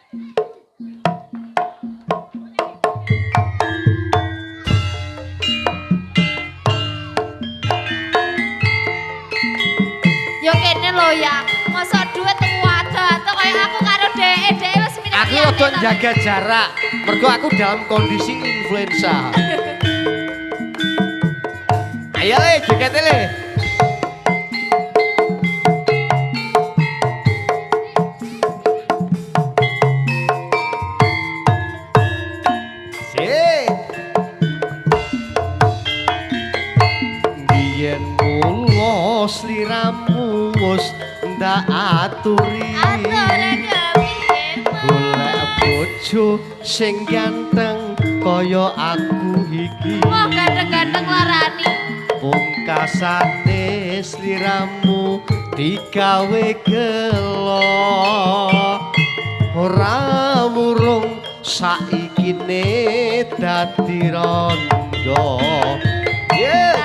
Yo kene lho ya, mosok duit wadah kaya aku karo dhek, dhek wis minang. Aku rada njaga jarak, mergo aku dalam kondisi influenza. Ayo le, jogete le. Sik. Biyen mula sliramu wis ndak aturi. Golek bojo sing ganteng kaya aku iki. Wah, ganteng-ganteng larani. Pungkasane sliramu digawe gelo. Ora murung saikine dadi rondo. Yeah.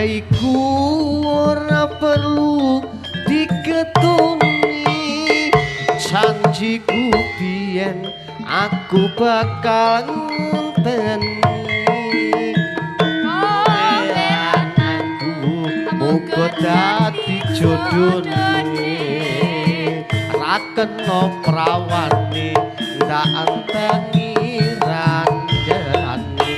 Iku ora perlu diketuni, janjiku biyen aku bakal ngenteni. Aku muga dadi jodone, ra kena prawane ndak enteni randane.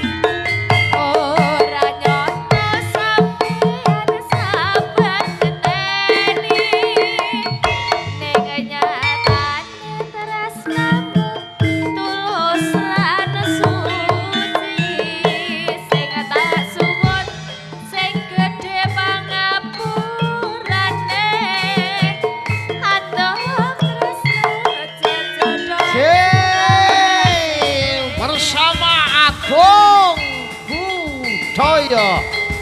Bersama Agung Budoyo.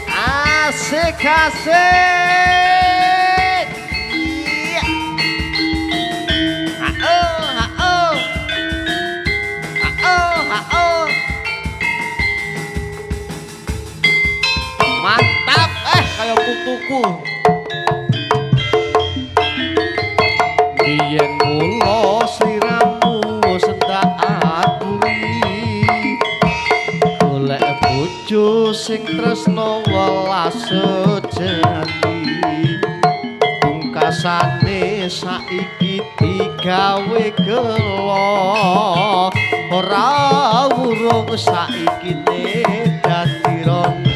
Asik asik. Iya. Ha-oh, ha-oh. Ha-oh, ha-oh. Mantap, kaya putuku. Biyen mula sliramu sentak aturi, golek bojo sing tresna welas sejati. Pungkasane saiki digawe gelo, ora wurung saikine dadi rondo.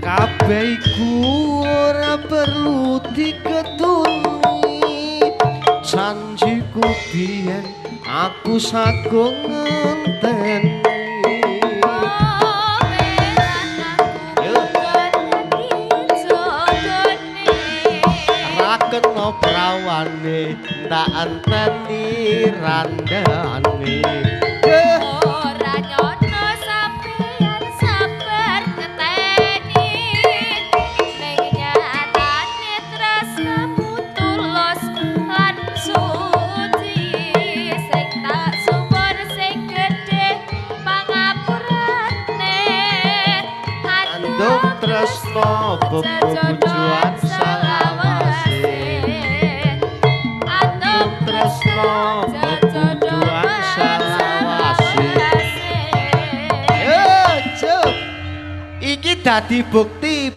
Kabeh iku ora perlu diketuni, janjiku biyen aku sagung ngenteni. Ra kena prawane ndak enteni randane. Ora nyono sampeyan sabar ngeteni, ning nyatane tresnamu tulus lan suci. Sing tak suwun sing gedhe pangapurane, Anduk. tresno bebujuan salawase. Adem Tresno bebujuan salawase. salawase. Yo, Cuk. Iki dadi bukti.